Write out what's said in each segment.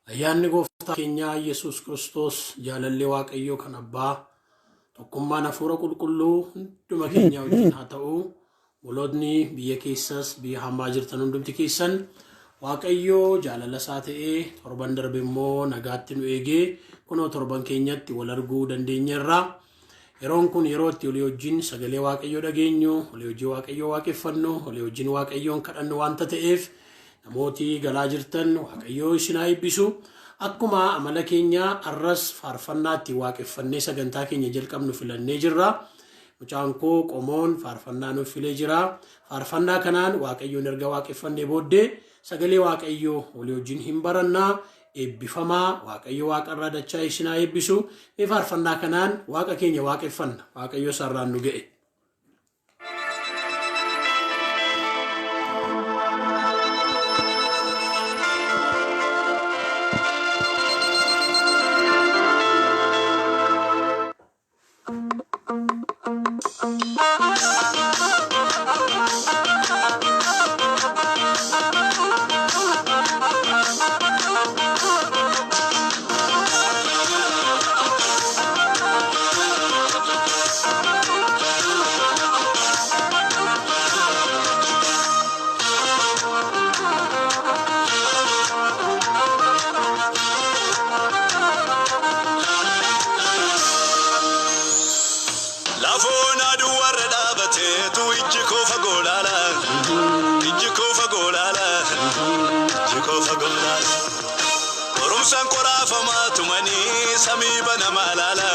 Ayyaanni Gooftaa keenyaa Yesuus Kiristoos, jaalalli Waaqayyoo kan Abbaa, tokkummaan Hafuura Qulqulluu hunduma keenya wajjin haa ta'u. Obbolootni biyya keessas biyya hamaa jirtan hundumti keessan, Waaqayyoo jaalala isaa ta'ee torban darbe immoo nagaatti nu eegee kunoo torban keenyatti wal arguu dandeenyeerra. Yeroon kun yeroo itti olii wajjin sagalee Waaqayyoo dhageenyu, olii hojii Waaqayyoo waaqeffannu, olii wajjin Waaqayyoon kadhannu waanta ta'eef, namooti galaa jirtan, Waaqayyoo isin haa eebbisu. Akkuma amala keenya arras faarfannaa itti waaqeffannee sagantaa keenya jalqabnu filannee jirra. Mucaan koo qomoon faarfannaa nuuf filee jira. Faarfannaa kanaan Waaqayyoon erga waaqeffannee booddee sagalee Waaqayyoo walii wajjin hin barannaa. Eebbifamaa, Waaqayyo waaqarraa dachaa isin haa eebbisu. Mee faarfannaa kanaan Waaqa keenya waaqeffanna. Waaqayyo sarraan nu ga'e. Lafoon aduu warra dhaabateetu ijji koo fagoo laala. Ijji koo fagoo laala. Ijji koo fagoo laala. Qorumsaan qoraafamaa tumanii samii banamaa laala.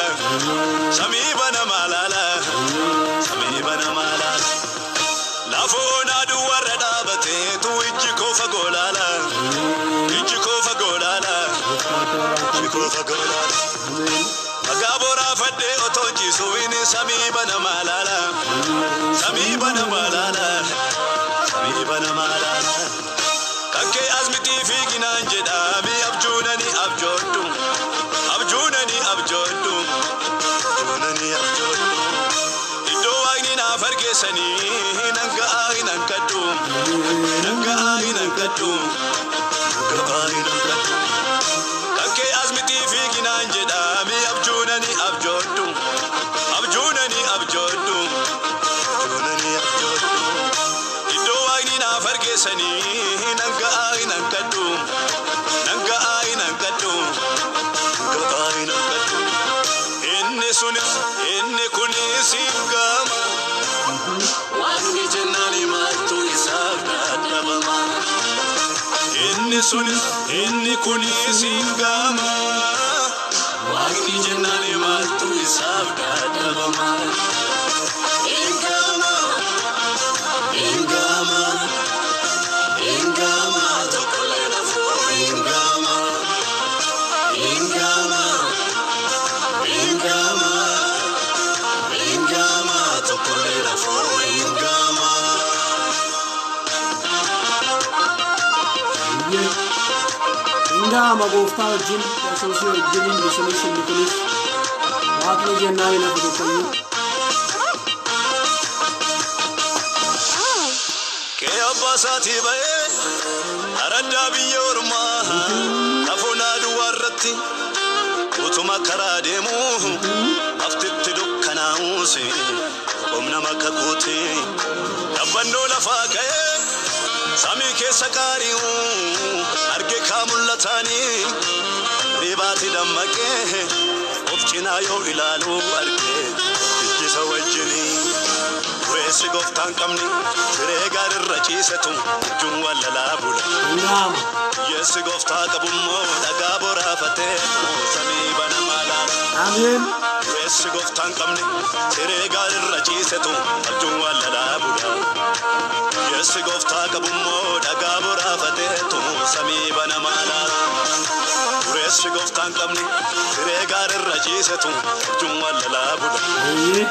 Samii banamaa laala. Samii banamaa laala. Lafoon aduu warra dhaabateetu ijji koo fagoo laala. Ijji koo fagoo laala. Ijji koo fagoo laala. Dhagaa boraafadhee otoo ciisuun samii banamaa laala. Samii banamaa laala. Samii banamaa laala. Kakkee asmitii fiiginaan jedhaami abjuunani abjoodhu. Abjuunani abjoodhu. Abjuunani abjoodhu. Iddoo Waaqni naaf argeessanii nan ga'aa hin hanqadhu. Nan ga'aa hin hanqadhu. Nan ga'aa hin hanqadhu. Kakkee asmitii fiiginaan jedhaami abjuunani abjoodhu. Abjuunani abjoodhu. Abjuunani abjoodhu. Iddoo Waaqni naaf argeessanii nan ga'aa hin hanqadhu. Nan ga'aa hin hanqadhu. Nan ga'aa hin hanqadhu. Inni sunis inni kunis hin gama. Waaqni jennaan maaltu isaaf dadhabama? Inni sunis inni kunis hin gama. Waaqni jennaan maaltu isaaf dadhabama? Hin gama. Hin gama. Hin gama. Tokkollee nafuu hin gama. Hin gama. Hin gama. Hin gama. Tokkollee nafuu hin gama. Hin ga'ama Gooftaa wajjin, Yesuusii wajjin, inni sunis inni kunis, Waaqni jennaan hin hafu tokkoyyuu. Qe'ee abbaa isaatii ba'ee araddaa biyya ormaa lafoon aduwaa irratti utuma karaa deemu laftitti dukkanaa'uus humna makakuuti dhabbannoo lafaa ka'ee samii keessa qaari'u arge kaa mul'ataanii ribaati dammaqee of cinaa yoo ilaalu arge ijjisa wajjinii. Dureessi gooftaan qabni siree gaarirra ciisetu abjuun wallalaa bula. Hin ga'ama. Hiyyeessi gooftaa qabummoo dhagaa boraafateetu samii banamaa laala. Ameen. Dureessi gooftaan qabni siree gaarirra ciisetu abjuun wallalaa bula. Hiyyeessi gooftaa qabummoo dhagaa boraafateetu samii banamaa laala. Dureessi gooftaan qabni siree gaarirra ciisetu abjuun wallalaa bula. Eeyyee.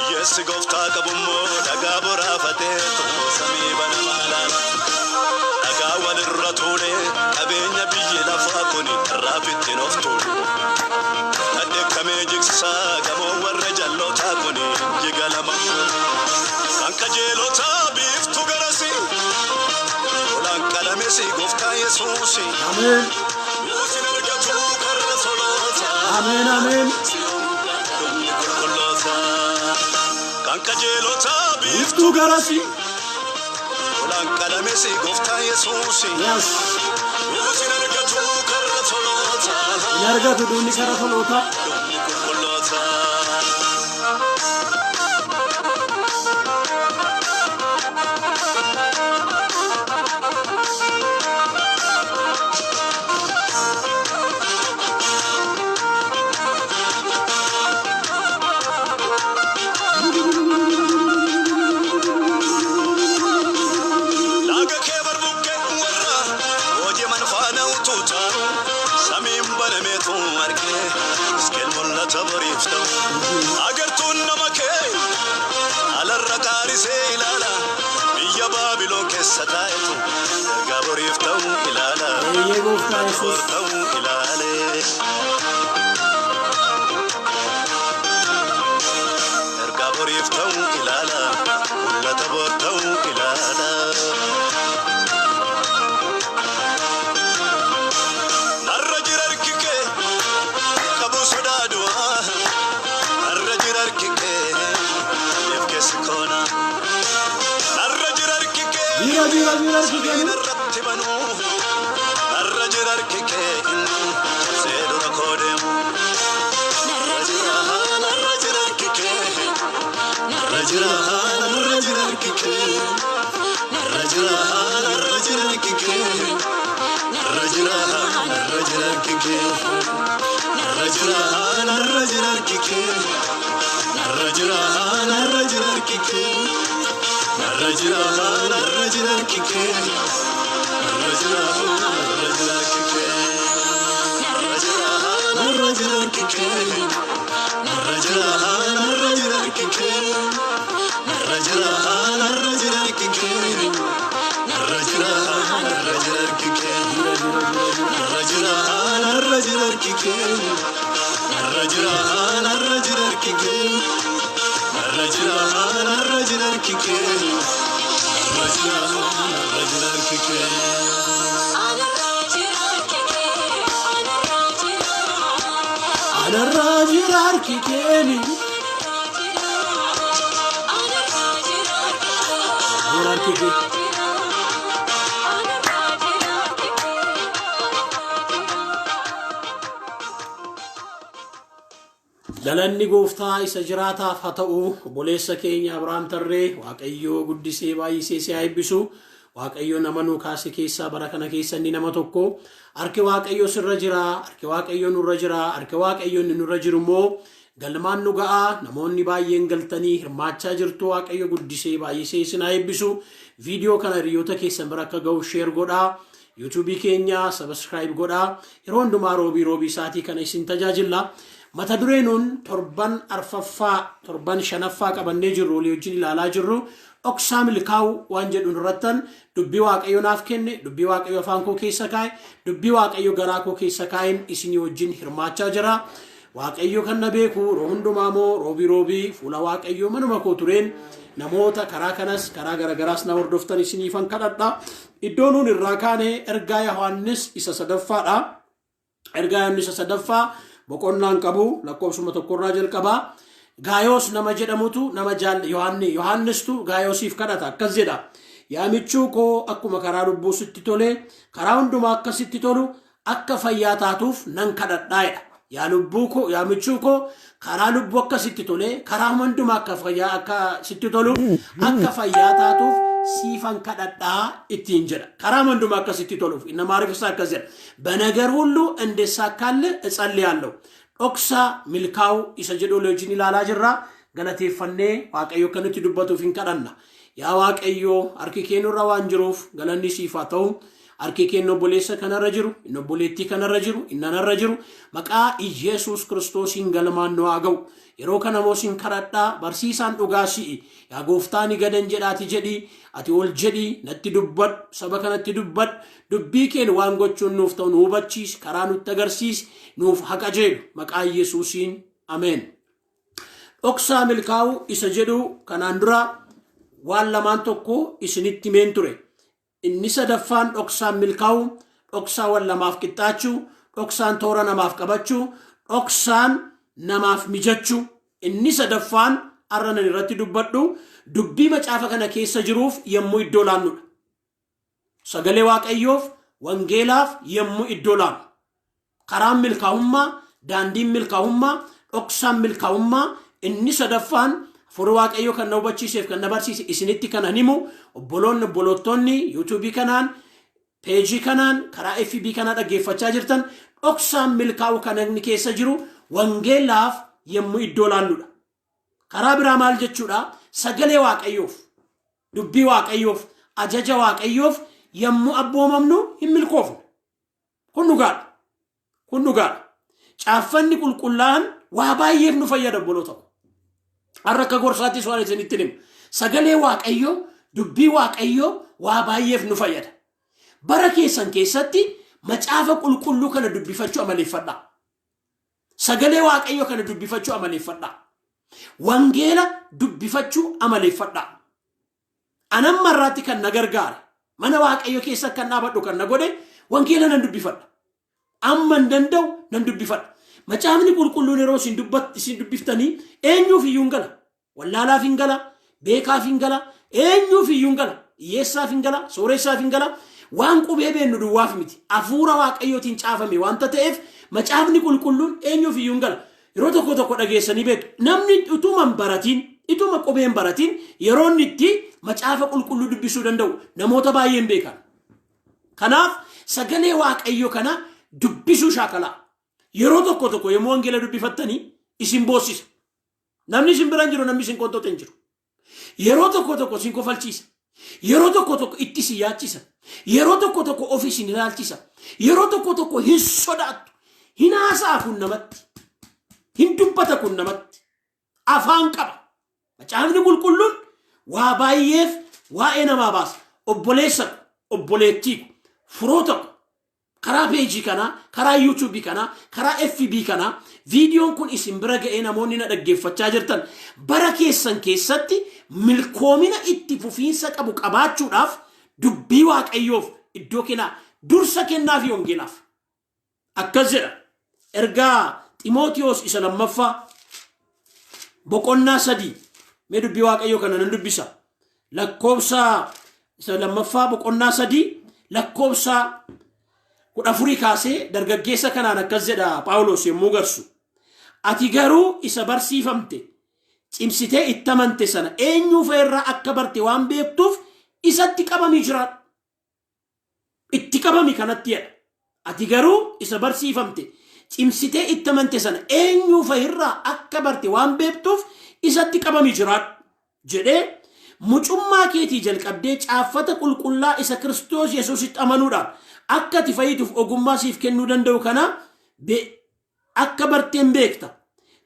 Hiyyeessi gooftaa qabummoo dhagaa boraafateetu samii banamaa laala. Dhagaa walirra tuulee qabeenya biyyi lafaa kun irraa ittiin of tuulu. Dhadheekkamee jigsaa gamoo warra jallootaa kun jiga lama. Kan qajeelotaa biiftuu garasi. Lolaan qalamesi Gooftaa Yesuusi. Ameen. Yoosina Ameen ameen. Dhumni qulqulloota kan qajeelota biiftuu Biiftuu garasi. Olaan qalames gooftaa Yesuus. Yes. Duuti hin argatu karra toloota. Hin argatu duuni karra toloota. Dhumni qulqulloota. Laaga kee barbuqqee warra hojii manfaana utuu taa'u samiin banameetu argee iskeel mul'ata boriif ta'u. Agartuun nama kee alarra qaarisee ilaala biyya Baabiloon keessa taa'etu ergaa boriif ta'u ilaala. Eeyyee gooftaa Bor Yesuus. ta'u ilaale. Ergaa boriif ta'u ilaala mul'ata bor ta'u ilaala. Narra jira harki kee qabu sodaa du'aa. Narra jira harki kee if keessi koona. Narra jira harki kee Jira jira jira harki samiin kennu. irratti banuu. Narra jira harki kee cabsee dura koo deemu. Narra jira narra jira harki kee. Narra jira narra jira harki kee. Narra jira narra jira harki kee. Narra jira narra jira harki kee. Narra jira narra jira harki kee. Narra jira narra jira harki kee. Narra jira narra jira harki kee. Narra jira narra jira harki kee. Narra jira narra jira harki kee. Narra jira narra jira harki kee. Narra jira narra jira harki kee. Narra jira narra jira harki kee. Narra jira narra jira harki kee. Narra jira narra jira harki kee. Narra jira narra jira harki kee. Narra jira narra jira harki kee. Anarraa jira harki keeni. Jira harki kee. Galanni gooftaa isa jiraataaf haa ta'u obboleessa keenya Abrahaam Tarree Waaqayyoo guddisee baay'isee si haa eebbisu. Waaqayyo nama nu kaase keessaa bara kana keessa inni nama tokko. Harki Waaqayyoo sirra jira, harki Waaqayyoo nurra jira, harki Waaqayyoo inni nurra jiru immoo galmaan nu ga'a. Namoonni baay'een galtanii hirmaachaa jirtu. Waaqayyo guddisee baay'isee isin haa eebbisu. Viidiyoo kana hiriyoota keessan bira akka ga'u share godhaa. Yuutuubii keenya subscribe godhaa. Yeroo hundumaa roobii roobii isaatii kana isin tajaajilla. Mata duree nuun torban arfaffaa torban shanaffaa qabannee jirru walii wajjin ilaalaa jirru dhoksaa milkaa'uu waan jedhu irrattan dubbii Waaqayyo naaf kenne, dubbii Waaqayyo afaan koo keessa kaa'e, dubbii Waaqayyo garaa koo keessa kaa'een isinii wajjin hirmaachaa jira. Waaqayyo kan na beeku yeroo hundumaa immoo roobii roobii fuula Waaqayyoo manuma koo tureen namoota karaa kanas karaa garagaraas na hordoftan isiniifan kadhadha. Iddoo nuun irraa kaane ergaa Yohaannis isa sadaffaadha. Ergaa Yohaannis isa sadaffaa boqonnaan qabu lakkoofsuma tokkorraa jalqabaa. Gaayoos nama jedhamutu nama jaal Yohaanni Yohaannistu Gaayoosiif kadhata akkas jedha. Yaa michuu koo akkuma karaa lubbuu sitti tole karaa hundumaa akka sitti tolu akka fayyaa taatuuf nan kadhadhaa jedha. Yaa lubbuu koo yaa michuu koo karaa lubbuu akka sitti tole karaa hundumaa akka fayyaa akka sitti tolu akka fayyaa taatuuf siifan kadhadhaa ittiin jedha. Karaa hundumaa akka sitti toluuf inni Amaariffaa akkas jedha. በነገር ሁሉ እንዲሳካልህ እጸልያለሁ። Dhoksaa milkaa'uu isa jedhu wajjin ilaalaa jirra. Galateeffannee Waaqayyo akka nutti dubbatuuf hin kadhanna. Yaa Waaqayyo harki kee nurra waan jiruuf galanni siif haa ta'u. Harki kee inni obboleessa kanarra jiru, inni obboleettii kanarra jiru, inni anarra jiru maqaa Iyesuus Kiristoosiin galmaan nu haa ga'u. Yeroo kana immoo sin kadhadhaa barsiisaan dhugaa si'i. Yaa gooftaa ni gadan jedhaati jedhi, ati ol jedhi, natti dubbadhu, saba kanatti dubbadhu, dubbii keen waan gochuun nuuf ta'u nu hubachiisi, karaa nutti agarsiisi, nuuf haqa jedhu maqaa Iyesuusiin ameen. Dhoksaa milkaa'uu isa jedhu kanaan dura waan lamaan tokko isinitti himeen ture. Inni sadaffaan dhoksaan milkaa'uu, dhoksaa wal lamaaf qixxaachuu, dhoksaan toora namaaf qabachuu, dhoksaan namaaf mijachuu. Inni sadaffaan har'a nan irratti dubbadhu dubbii macaafa kana keessa jiruuf yommuu iddoo laannudha. Sagalee Waaqayyoof, wangeelaaf yommuu iddoo laannu. Karaan milkaa'ummaa, daandiin milkaa'ummaa, dhoksaan milkaa'ummaa inni sadaffaan Hafuurri Waaqayyoo kan na hubachiiseef kan na barsiise isinitti kan an himu, obboloonni, obbolottonni yuutuubii kanaan, peejii kanaan, karaa FB kanaa dhaggeeffachaa jirtan, dhoksaan milkaa'u kan inni keessa jiru wangeelaaf yommuu iddoo laannudha. Karaa biraa maal jechuudha? Sagalee Waaqayyoof, dubbii Waaqayyoof, ajaja Waaqayyoof yommuu abboomamnu hin milkoofnu. Kun dhugaadha. Kun dhugaadha. Caaffanni qulqullaa'an waa baay'eef nu fayyada, obboloota ko. Har'a akka gorsaattis waan isinitti himu. Sagalee Waaqayyoo, dubbii Waaqayyoo waa baay'eef nu fayyada. Bara keessan keessatti macaafa qulqulluu kana dubbifachuu amaleeffadhaa. Sagalee Waaqayyoo kana dubbifachuu amaleeffadhaa. Wangeela dubbifachuu amaleeffadhaa. Anamma irraatti kan na gargaare, mana Waaqayyoo keessa kan dhaabadhu kan na godhe, wangeela nan dubbifadha. Amma hin danda'u nan dubbifadha. Macaafni qulqulluun yeroo isin dubbiftanii eenyuuf iyyuu hin gala. Wallaalaaf hin gala, beekaaf hin gala, eenyuuf iyyuu hin gala. Hiyyeessaaf hin gala, sooreessaaf hin gala. Waan qubee beennu duwwaaf miti. Hafuura Waaqayyootiin caafame waanta ta'eef macaafni qulqulluun eenyuuf iyyuu hin gala. Yeroo tokko tokko dhageessanii beektu. Namni utuma hin baratiin, utuma qubee hin baratiin yeroo inni itti macaafa qulqulluu dubbisuu danda'u namoota baay'een beekan. Kanaaf sagalee Waaqayyoo kana dubbisuu shaakalaa. Yeroo tokko tokko yommuu wangeela dubbifattanii isin boossisa. Namni isin bira hin jiru, namni isin qonxoxe hin jiru. Yeroo tokko tokko isin kofalchiisa. Yeroo tokko tokko itti isin yaachisa. Yeroo tokko tokko of isin ilaalchisa. Yeroo tokko tokko hin sodaattu. Hin haasa'a kun namatti. Hin dubbata kun namatti. Afaan qaba. Macaafni qulqulluun waa baay'eef waa'ee namaa baasa. Obboleessa ko, obboleettii ko, firoota ko, karaa peejii kanaa, karaa yuutuubii kanaa, karaa FB kanaa, viidiyoon kun isin bira ga'ee namoonni na dhaggeeffachaa jirtan, bara keessan keessatti milkoomina itti fufiinsa qabu qabaachuudhaaf dubbii Waaqayyoof iddoo kennaa, dursa kennaa fi wangeelaaf. Akkas jedha. Ergaa Ximootiyoos isa lammaffaa boqonnaa 3, mee dubbii Waaqayyoo kana nan dubbisa. Lakkoofsa isa lammaffaa boqonnaa 3 lakkoofsa 14 kaasee dargaggeessa kanaan akkas jedha Phaawulos yommuu garsu. Ati garuu isa barsiifamte, cimsitee itti amante sana eenyuufa irraa akka barte waan beektuuf isatti qabamii jiraadhu. Itti qabami kanatti jedha. Ati garuu isa barsiifamte, cimsitee itti amante sana eenyuufa irraa akka barte waan beektuuf isatti qabami jiraadhu jedhee, mucummaa keetii jalqabdee caaffata qulqullaa isa Kiristoos Yesuusitti amanuudhaan akka ati fayyituuf ogummaa siif kennuu danda'u kana akka barteen beekta.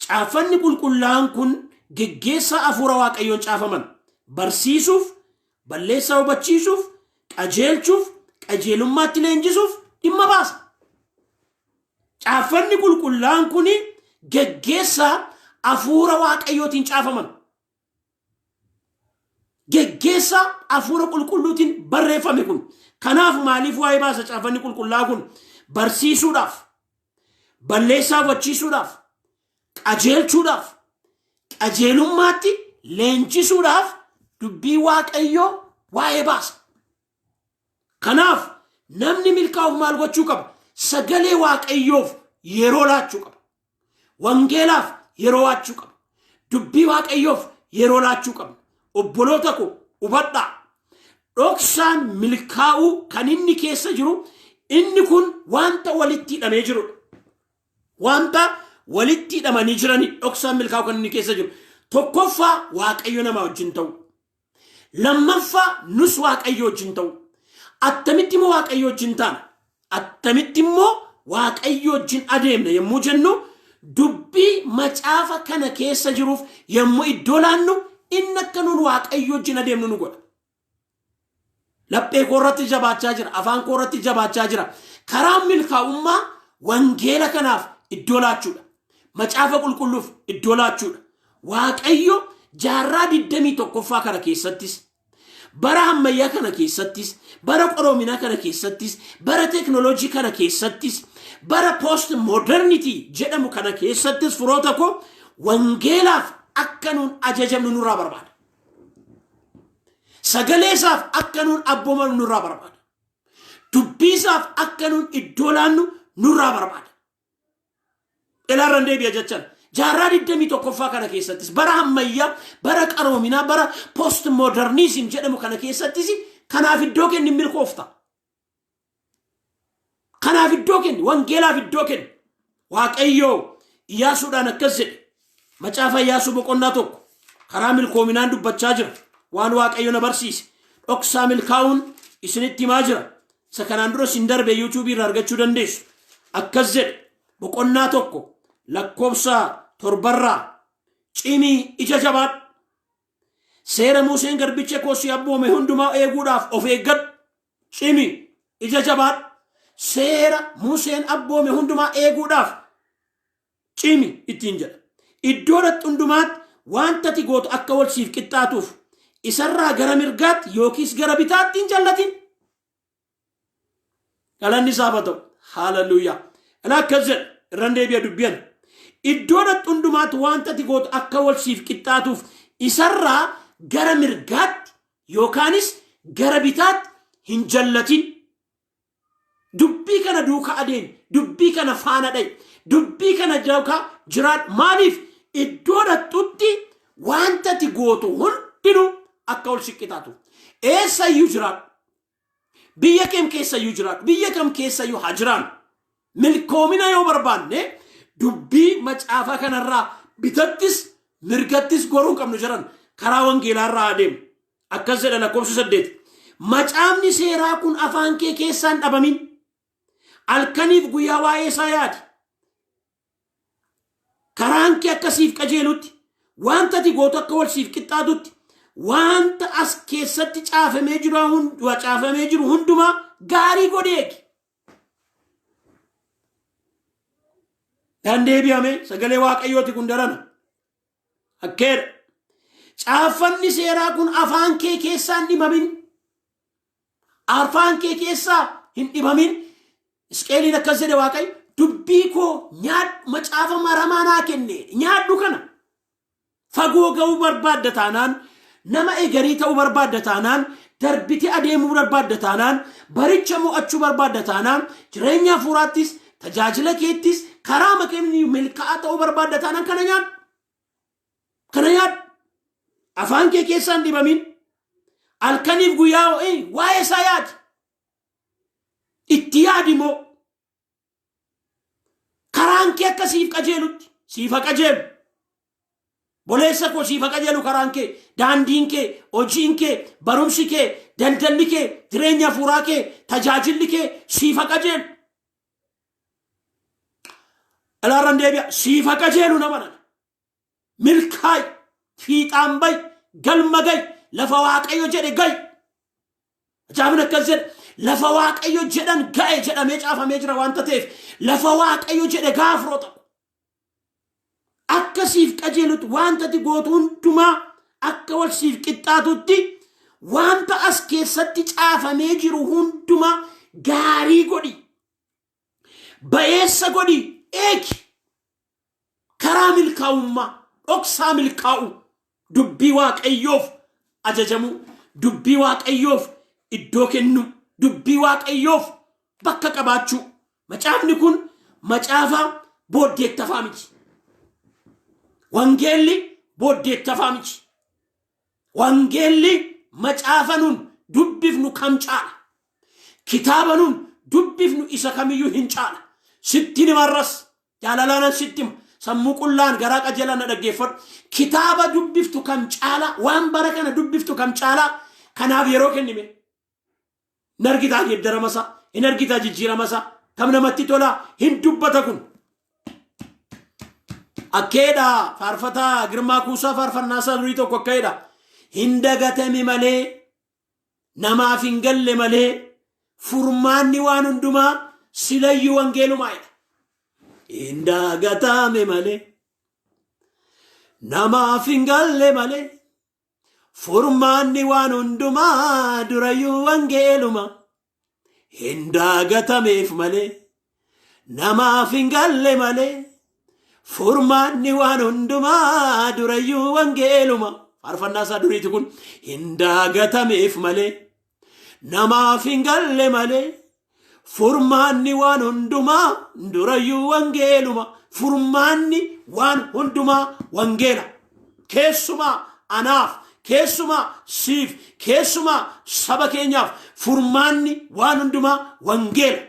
Caaffanni qulqullaa'aan kun geggeessaa hafuura Waaqayyoon caafaman. Barsiisuuf, balleessaa hubachiisuuf, qajeelchuuf, qajeelummaatti leenjisuuf dhimma baasa. Caaffanni qulqullaa'aan kun geggeessaa hafuura Waaqayyootiin caafaman. Geggeessaa hafuura qulqulluutiin barreeffame kun. Kanaaf maaliif waa'ee baasa caaffanni qulqullaa'aa kun? Barsiisuudhaaf, balleessaa hubachiisuudhaaf, qajeelchuudhaaf, qajeelummaatti leenjisuudhaaf dubbii Waaqayyoo waa'ee baasa. Kanaaf namni milkaa'uuf maal gochuu qaba? Sagalee Waaqayyoof yeroo laachuu qaba. Wangeelaaf yeroo laachuu qaba. Dubbii Waaqayyoof yeroo laachuu qabna. Obboloota koo, hubadhaa. Dhoksaan milkaa'uu kan inni keessa jiru inni kun wanta walitti hidhamee jirudha. Wanta walitti hidhamanii jiranii dhoksaan milkaa'uu kan inni keessa jiru. Tokkoffaa, Waaqayyo namaa wajjin ta'u. Lammaffaa, nus Waaqayyo wajjin ta'u. Attamitti immoo Waaqayyo wajjin taana? Attamitti immoo Waaqayyo wajjin adeemna yommuu jennu, dubbii macaafa kana keessa jiruuf yommuu iddoo laannu, inni akka nuun Waaqayyo wajjin adeemnu nu godha. Laphee koo irratti jabaachaa jira. Afaan koo irratti jabaachaa jira. Karaan milkaa'ummaa wangeela kanaaf iddoo laachuudha. Macaafa qulqulluuf iddoo laachuudha. Waaqayyo jaarraa 21ffaa kana keessattis, bara ammayyaa kana keessattis, bara qoroominaa kana keessattis, bara teeknooloojii kana keessattis, Bara post modernity jedhamu kana keessattis firoota koo wangeelaaf akka nuun ajajamnu nurraa barbaada. Sagalee isaaf akka nuun abboomamnu nurraa barbaada. Dubbii isaaf akka nuun iddoo laannu nurraa barbaada. Ilaarran deebi'a jechan. Jaarraa 21ffaa kana keessattis bara ammayyaa, bara qaroominaa, bara post modernism jedhamu kana keessattis kanaaf iddoo kenni milkoofta. Kanaaf iddoo kenni, wangeelaaf iddoo kenni. Waaqayyoo Iyyaasuudhaan akkas jedhe. Macaafa Iyyaasuu boqonnaa 1 karaa milkoominaan dubbachaa jira. Waan Waaqayyo na barsiise. Dhoksaa milkaa'uun isinitti himaa jira. Isa kanaan dura isin darbe yuutuubii irraa argachuu dandeessu. Akkas jedhe boqonnaa 1 lakkoofsa 7rraa cimii ija jabaadhu. Seera Museen garbicha koo si abboome hundumaa eeguudhaaf of eeggadhu. Cimi ija jabaadhu. Seera Museen abboome hundumaa eeguudhaaf cimi ittiin jedha. Iddoo dhaqxu hundumaatti wanta ati gootu akka wal siif qixxaatuuf isarraa gara mirgaatti yookiis gara bitaatti hin jallatin. Galanni isaaf haa ta'u. Haaleluyyaa. Ilaa akkas jedha. Irran deebi'a dubbi'an. Iddoo dhaqxu hundumaatti wanta ati gootu akka wal siif qixxaatuuf isarraa gara mirgaatti yookaanis gara bitaatti hin jallatin. Dubbii kana duukaa adeemi. Dubbii kana faana dha'i. Dubbii kana duukaa jiraadhu. Maaliif iddoo dhaqxutti wanta ati gootu hundinuu akka wal si qixxaatuuf. Eessayyuu jiraadhu. Biyya kam keessayyuu jiraadhu. Biyya kam keessayyuu haa jiraannu. Milkoomina yoo barbaanne dubbii macaafa kanarraa bitattis mirgattis goruu hin qabnu jiran karaa wangeelaarraa adeemu. Akkas jedha lakkoofsa 8. Macaafni seeraa kun afaan kee keessaa hin dhabamin. Halkaniif guyyaa waa'ee isaa yaadi. Karaan kee akka siif qajeelutti, wanta ati gootu akka wal siif qixxaatutti, wanta as keessatti caafamee jiru hundumaa gaarii godhi eegi. Dan deebi'ame sagalee Waaqayyooti kun darana. Akkeedha. Caaffanni seeraa kun afaan kee keessaa hin dhibamin. Afaan kee keessaa hin dhibamin. Isqeeliin akkas jedhe Waaqayyo dubbii koo nyaadhu macaafa maramaa naa kenne nyaadhu kana. Fagoo ga'uu barbaadda taanaan nama egarii ta'uu barbaadda taanaan darbitee adeemuu barbaadda taanaan baricha mo'achuu barbaadda taanaan jireenya hafuuraattis tajaajila keettis karaa makeenii milkaa'aa ta'uu barbaadda taanaan kana nyaadhu. Kana nyaadhu. Afaan kee keessaa hin dhibamin. Halkaniif guyyaa ho'ee waa'ee isaa yaadi. Itti yaadi immoo. Karaan kee akka siif qajeelutti siif haa qajeelu. Boleessa koo siif haa qajeelu karaan kee, daandiin kee, hojiin kee, barumsi kee, daldalli kee, jireenya hafuuraa kee, tajaajilli kee siif haa qajeelu. Ilaarran deebi'a. Siif haa qajeelu nama nana. Milkaa'i, fiixaan ba'i, galma ga'i, lafa Waaqayyo jedhe ga'i. Macaafni akkas jedha. Lafa Waaqayyo jedhan ga'e jedhamee caafamee jira waanta ta'eef lafa Waaqayyo jedhe gaafroo ta'u. Akka siif qajeelutti wanta ati gootu hundumaa akka wal siif qixxaatutti wanta as keessatti caafamee jiru hundumaa gaarii godhi. Ba'eessa godhi eegi. Karaa milkaa'ummaa, dhoksaa milkaa'uu, dubbii Waaqayyoof ajajamuu, dubbii Waaqayyoof iddoo kennuu, dubbii Waaqayyoof bakka qabaachuu. Macaafni kun macaafa booddeettafaa miti. Wangeelli booddeettafaa miti. Wangeelli macaafa nun dubbifnu kam caala? Kitaaba nun dubbifnu isa kamiyyuu hin caala. Sitti himarras jaalalaanan sitti hima. Sammuu qullaan garaa qajeelaan na dhaggeeffadhu. Kitaaba dubbiftu kam caala? Waan bara kana dubbiftu kam caala? Kanaaf yeroo kennime. Hin argitaa geeddarama isaa, hin argitaa jijjiirama isaa, kam namatti tolaa hin dubbata kun. Akkeedha faarfataa Girmaa Kuusaa faarfannaa isaa durii tokko akkeedha. Hin dagatame malee namaaf hin galle malee furmaanni waan hundumaa silayyuu wangeelumaa'edha. Hin dagatame malee namaaf hin galle malee Furmaanni waan hundumaa durayyuu wangeeluma. Hin daagatameef malee. Namaaf hin galle malee furmaanni waan hundumaa durayyuu wangeeluma. Faarfannaa isaa duriiti kun hin daagatameef malee namaaf hin galle malee furmaanni waan hundumaa durayyuu wangeeluma. Furmaanni waan hundumaa wangeela. Keessumaa anaaf, keessumaa siif, keessumaa saba keenyaaf furmaanni waan hundumaa wangeela.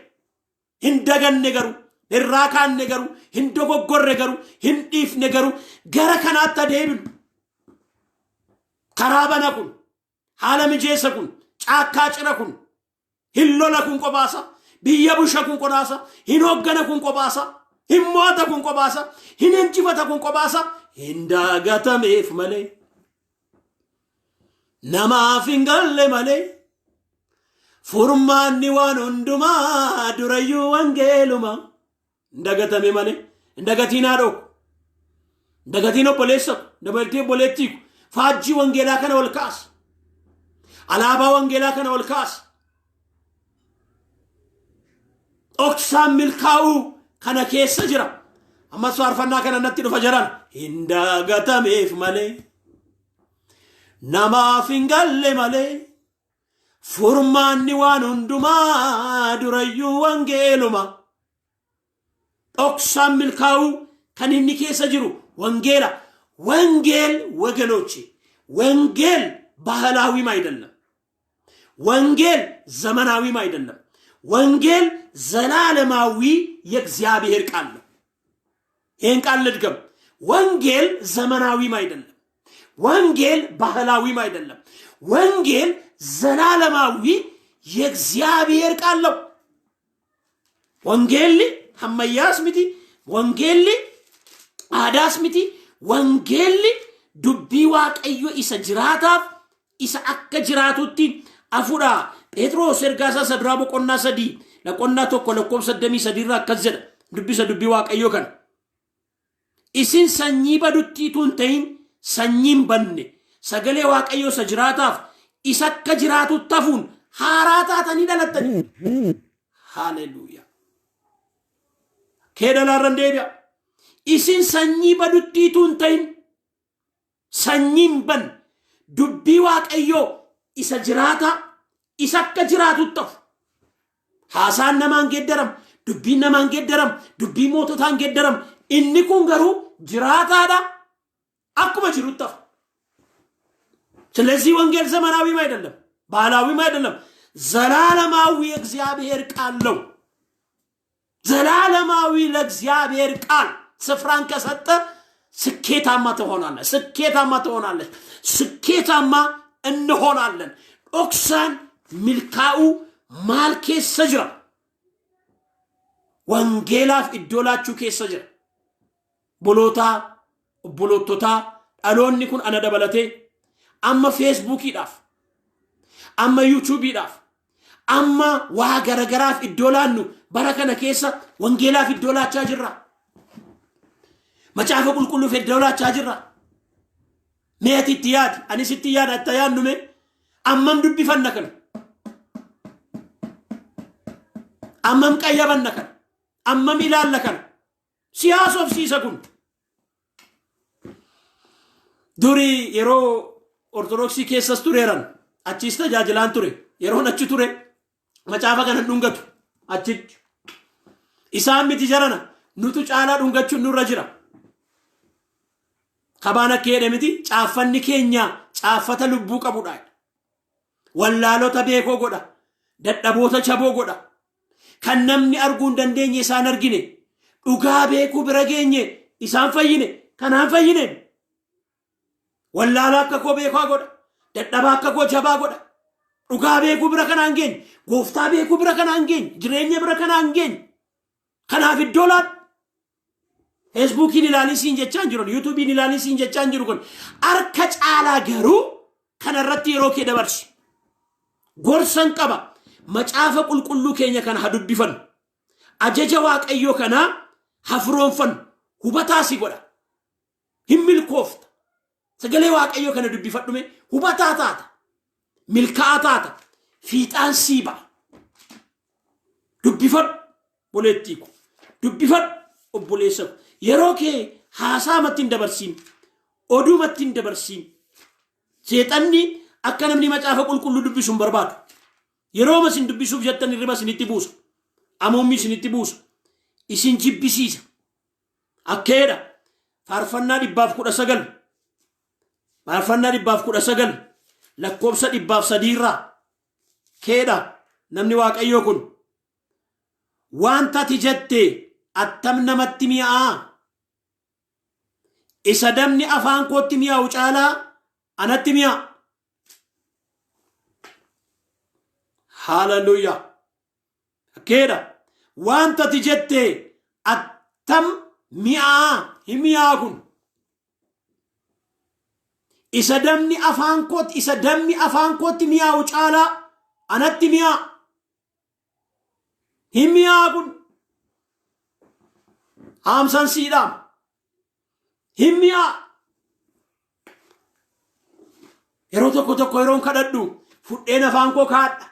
Hin daganne garuu, hin raakaanne garuu, hin dogoggorre garuu, hin dhiifne garuu gara kanaatti adeemnu. Karaa bana kun, haala mijeessa kun, caakkaa cira kun, hin lola kun kophaasa, biyya busha kun kophaasa, hin hooggana kun kophaasa, hin mo'ata kun kophaasa, hin injifata kun kophaasa, hin daagatameef malee. Namaaf hin galle malee furmaanni waan hundumaa durayyuu wangeeluma. Hin dagatame malee, hin dagatiin haadhoo, hin dagatiin obboleessa ko, hin dagatiin obboleettii ko. Faajjii wangeelaa kana ol kaasa. Alaabaa wangeelaa kana ol kaasa. Dhoksaan milkaa'uu kana keessa jira. Ammas faarfannaa kana natti dhufa jiran hin dagatameef malee. Namaaf hin galle malee furmaanni waan hundumaa durayyuu wangeeluma. Dhoksaan milkaa'uu kan inni keessa jiru wangeela. ወንጌል ወገኖቼ፣ ወንጌል ባህላዊም አይደለም። ወንጌል ዘመናዊም አይደለም። ወንጌል ዘላለማዊ የእግዚአብሔር ቃል ነው። ይህን ቃል ልድገም። ወንጌል ዘመናዊም አይደለም። ወንጌል ባህላዊም አይደለም። ወንጌል ዘላለማዊ የእግዚአብሔር ቃል ነው። Wangeelli ammayyaas miti, wangeelli aadaas miti, wangeelli dubbii Waaqayyo isa jiraataaf isa akka jiraatutti hafuudha. Phexros ergaa isaa isa duraa boqonnaa 3 boqonnaa 1 lakkoofsa 23 irraa akkas jedha. Dubbisa dubbii Waaqayyoo kana. Isin sanyii baduttiitu hin ta'in, sanyii hin banne, sagalee Waaqayyoo isa jiraataaf isa akka jiraatutti hafuun haaraa taatanii dhalattanii. Haleluuyaa. Kee dhalaarran deebi'a. Isin sanyii baduttiitu hin ta'in, sanyii hin banne, dubbii Waaqayyoo isa jiraataa isa akka jiraatutti hafu. Haasaan namaan geeddaram, dubbiin namaan geeddaram, dubbii moototaan geeddaram. Inni kun garuu jiraataadha, akkuma jirutti hafa. ስለዚህ ወንጌል ዘመናዊም አይደለም፣ ባህላዊም አይደለም፣ ዘላለማዊ የእግዚአብሔር ቃል ነው። ዘላለማዊ ለእግዚአብሔር ቃል ስፍራን ከሰጠ ስኬታማ ትሆናለህ፣ ስኬታማ ትሆናለች፣ ስኬታማ እንሆናለን። Dhoksaan milkaa'uu maal keessa jira? Wangeelaaf iddoo laachuu keessa jira. Obboloota, obboloototaa, dhaloonni kun ana dabalatee amma Feesbuukiidhaaf, amma Yuutuubiidhaaf, amma waa garagaraaf iddoo laannu bara kana keessa wangeelaaf iddoo laachaa jirra. Macaafa qulqulluuf iddoo laachaa jirra. Mee ati itti yaadi, anis itti yaada, itti yaadnu mee ammam dubbifanna kana? Ammam qayyabanna kana? Ammam ilaalla kana? Si haasofsiisa kun. Durii yeroo Ortodoksii keessas tureeran achiis tajaajilaan ture. Yeroon achi ture macaafa kana dhungatu achitti. Isaan miti jarana, nutu caalaa dhungachuun nurra jira. Kabaan akka jedhe miti, caaffanni keenya caaffata lubbuu qabudha. Wallaalota beekoo godha. Dadhaboota jaboo godha. Kan namni arguu hin dandeenye isaan argine. Dhugaa beekuu bira geenye, isaan fayyine. Kanaan fayyine. Wallaalaa akka koo beekaa godha. Dadhabaa akka koo jabaa godha. Dhugaa beekuu bira kanaan geenye. Gooftaa beekuu bira kanaan geenye. Jireenya bira kanaan geenye. Kanaaf iddoo laadhu. Feesbuukiin ilaalii siin jechaa hin jiru. Yuutuubiin ilaalii siin jechaa hin jiru kun. Harka caalaa garuu kanarratti yeroo kee dabarsi. Gorsan qaba. Macaafa qulqulluu keenya kana haa dubbifannu. Ajaja Waaqayyoo kanaa haa firoonfannu. Hubataa si godha. Hin milkoofta. Sagalee Waaqayyoo kana dubbifadhume hubataa taata. Milkaa'aa taata. Fiixaan sii ba'a. Dubbifadhu boleettii ko. Dubbifadhu obboleessa ko. Yeroo kee haasaamatti hin dabarsiin. Oduumatti hin dabarsiin. Seexanni akka namni macaafa qulqulluu dubbisu hin barbaadu. Yerooma isin dubbisuuf jettan hirriba isinitti buusa. Amuummi isinitti buusa. Isin jibbisiisa. Akkeedha. Faarfannaa 119. Faarfannaa 119 lakkoofsa 103 irraa keedha namni Waaqayyoo kun. Wanta ati jette attam namatti mi'aa. Isa damni afaan kootti mi'aawu caalaa anatti mi'aa. Haaleluyyaa. Akkeedha. Wanta ati jette attam mi'aa hin mi'aa kun. Isa damni afaan kootti isa dammi afaan kootti mi'aawu caalaa anatti mi'aa. Hin mi'aa kun. Haamsan siidhaam. Hin mi'aa. Yeroo tokko tokko yeroon kadhadhu fudheen afaan koo kaadha.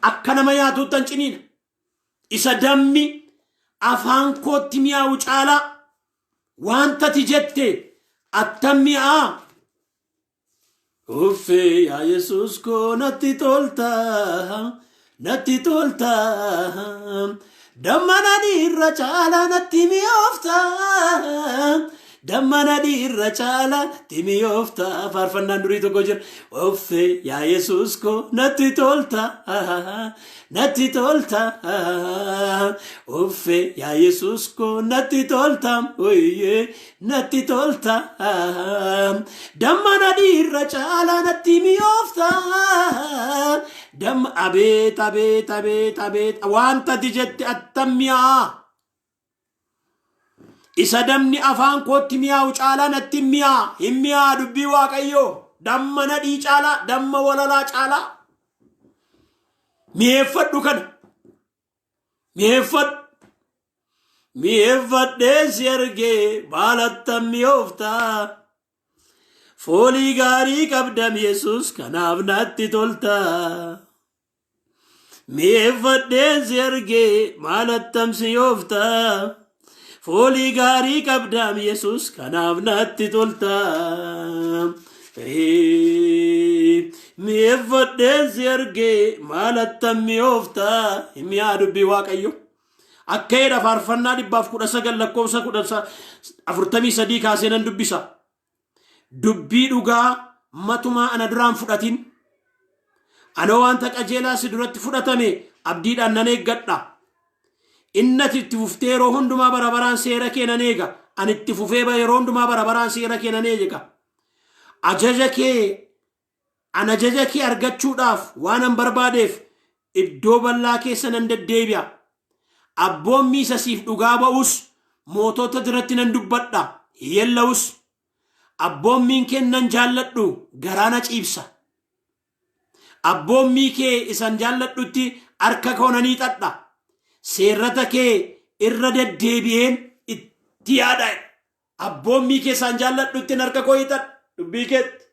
Akka nama nyaatuuttan ciniina. Isa dammi afaan kootti mi'aawu caalaa wanta ati jette attam mi'aa. Uffee yaa Yesuus koo natti tolta, natti tolta. Damma nadhiirra caalaa natti mi'oofta. Damma nadhiirra caalaa natti mi'oofta. Faarfannaan durii tokko jira. Uffee yaa Yesuus koo natti tolta, natti tolta. Uffee yaa Yesuus koo natti tolta. Oyyee natti tolta. Damma nadhiirra caalaa natti mi'oofta. Damma abeet abeet abeet abeet wanta ati jette attam mi'aa. Isa damni afaan kootti mi'aawu caalaa natti hin mi'aa. Hin mi'aa dubbii Waaqayyoo. Damma nadhii caalaa, damma walalaa caalaa. Mi'eeffadhu kana. Mi'eeffadhu. Mi'eeffadhee si argee baalattan mi'oofta. Foolii gaarii qabdam Yesuus kanaaf natti tolta. Mi'eeffadheen si argee maalattam si yoofta. Foolii gaarii qabdaam Yesuus kanaaf natti tolta. Mi'eeffadheen si argee maalattam mi'oofta. Hin mi'aa dubbii Waaqayyo. Akka jedha faarfannaa 119 lakkoofsa 43 kaasee nan dubbisa. Dubbii dhugaa matumaa ana duraan fudhatin. Anoo wanta qajeelaa si duratti fudhatame abdiidhaan nan eeggadha. Inni ati itti fuftee yeroo hundumaa bara baraan seera kee nan eega. Ani itti fufee yeroo hundumaa bara baraan seera kee nan eega. Ajaja kee An ajaja kee argachuudhaaf waanan barbaadeef iddoo bal'aa keessa nan deddeebi'a. Abboommii isa siif dhugaa ba'us mootota duratti nan dubbadha, hin yeella'us. Abboommiin kee nan jaalladhu garaa na ciibsa. Abboommii kee isan jaalladhutti harka koo nan hiixadha. Seerrata kee irra deddeebi'een itti yaada. Abboommii kee isaan jaalladhutti harka koo hiixadha. Dubbii keetti.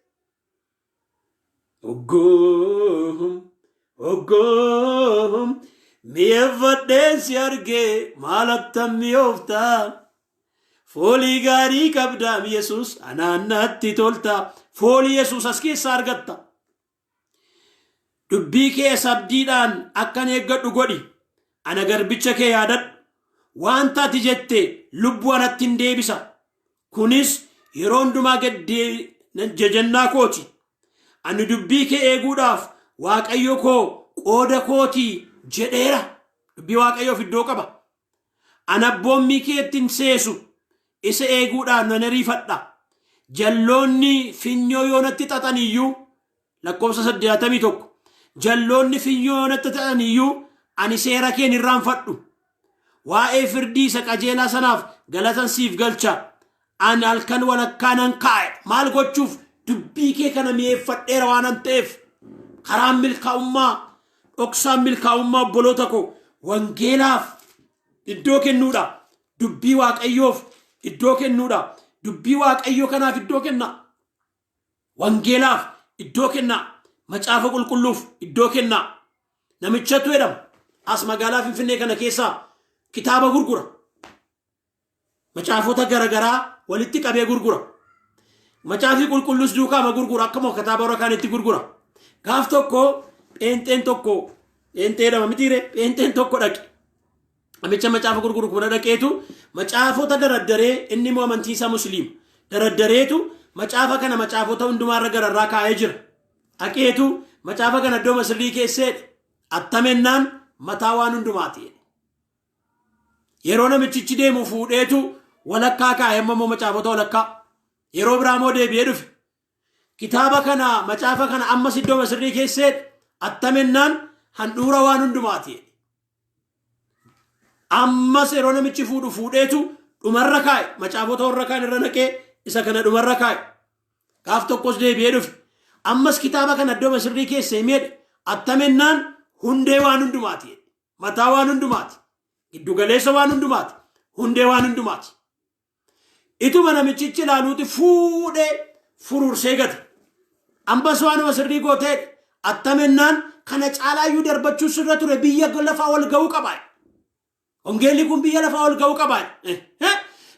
Oggoom, oggoom, mi'eeffadheen si argee maal attam mi'oofta. Foolii gaarii qabdaam Yesuus anaan natti tolta. Foolii Yesuus as keessaa argatta. Dubbii kee abdiidhaan akkan eeggadhu godhi. Ana garbicha kee yaadadhu. Wanta ati jette lubbuu anatti hin deebisa. Kunis yeroo hundumaa jajannaa kooti. Ani dubbii kee eeguudhaaf Waaqayyo koo qooda kooti jedheera. Dubbii Waaqayyoof iddoo qaba. Ani abboommii keetti hin seesu. Isa eeguudhaaf nan ariifadha. Jalloonni finyoo yoo natti xaxan iyyuu lakkoofsa 81 jalloonni finyoo yoo natti xaxan iyyuu ani seera kee hin irraanfadhu. Waa'ee firdii isa qajeelaa sanaaf galatan siif galcha. Ani halkan walakkaa nan kaa'e. Maal gochuuf? Dubbii kee kana mi'eeffadheera waanan ta'eef. Karaan milkaa'ummaa, dhoksaan milkaa'ummaa obboloota koo wangeelaaf iddoo kennuudha. Dubbii Waaqayyoof iddoo kennuudha. Dubbii Waaqayyoo kanaaf iddoo kenna. Wangeelaaf iddoo kennaa. Macaafa qulqulluuf iddoo kennaa. Namichatu jedhama. As magaalaa Finfinnee kana keessaa Kitaaba gurgura. Macaafota garaagaraa walitti qabee gurgura. Macaafii qulqulluus duukaama gurgura, akkuma kitaaba warra kaanitti gurgura. Gaaf tokko pheenxeen tokko, pheenxee nama mitiire, pheenxeen tokko dhaqe. Namicha macaafa gurguru kuna dhaqeetu macaafota daraddaree, inni immoo amantii isaa musliima. Daraddareetu macaafa kana macaafota hundumaarra gararraa kaa'ee jira. Dhaqeetu macaafa kana iddoo masirrii keesseedha. Attamennaan mataa waan hundumaati jedhe. Yeroo namichichi deemu fuudheetu walakkaa kaa'e, amma immoo macaafota walakkaa. Yeroo biraa immoo deebi'ee dhufe. Kitaaba kana, macaafa kana ammas iddoo masirrii keesseedha. Attamennaan handhuura waan hundumaati jedhe. Ammas yeroo namichi fuudhu fuudheetu dhumarra kaa'e. Macaafota warra kaan irra naqee isa kana dhumarra kaa'e. Gaaf tokkos deebi'ee dhufe. Ammas kitaaba kana iddoo masirrii keessa himedha. Attamennaan hundee waan hundumaati jedhe. Mataa waan hundumaati. Giddugaleessa waan hundumaati. Hundee waan hundumaati. Ituma namichichi ilaaluuti fuudhee furuursee gate. Ammas waanuma sirrii gooteedha. Attamennaan kana caalaayyuu darbachuu sirra ture, biyya lafaa ol ga'uu qaba. Wangeelli kun biyya lafaa ol ga'uu qaba.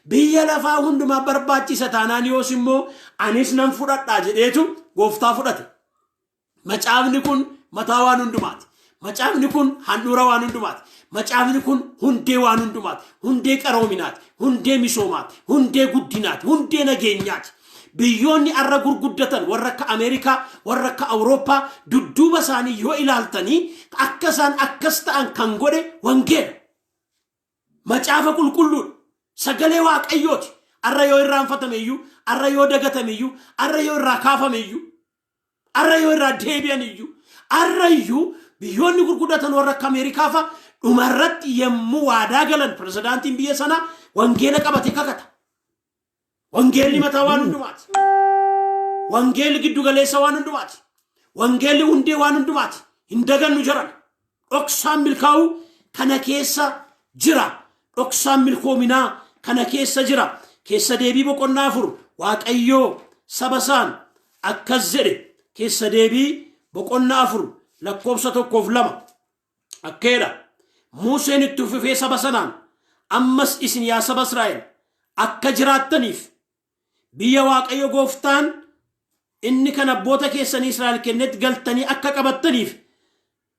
Biyya lafaa hundumaa barbaachisa taanaan yoos immoo anis nan fudhadhaa jedheetu gooftaa fudhate. Macaafni kun mataa waan hundumaati. Macaafni kun handhuura waan hundumaati. Macaafni kun hundee waan hundumaati. Hundee qaroominaati. Hundee misoomaati. Hundee guddinaati. Hundee nageenyaati. Biyyoonni arra gurguddatan, warra akka Ameerikaa, warra akka Awurooppaa, dudduuba isaanii yoo ilaaltanii akka isaan akkas ta'an kan godhe wangeela. Macaafa qulqulluudha. Sagalee Waaqayyooti. Arra yoo irraanfatame iyyuu, arra yoo dagatame iyyuu, arra yoo irraa kaafame iyyuu, arra yoo irraa deebi'an iyyuu, arra iyyuu biyyoonni gurguddatan warra akka Ameerikaa fa'a dhumarratti yommuu waadaa galan pirezidaantiin biyya sanaa wangeela qabate kakata. Wangeelli mataa waan hundumaati. Wangeelli giddu galeessa waan hundumaati. Wangeelli hundee waan hundumaati. Hin dagannu jiran. Dhoksaan milkaa'uu kana keessa jira. Dhoksaan milkoominaa kana keessa jira. Keessa deebii boqonnaa 4, Waaqayyoo saba isaan akkas jedhe. Keessa deebii boqonnaa 4 lakkoofsa 1f 2 akkeedha. Museen itti fufee saba sanaan, ammas isin yaa saba Israa'el, akka jiraattaniif biyya Waaqayyo gooftaan inni kan abboota keessanii Israa'el kennetti galtanii akka qabattaniif,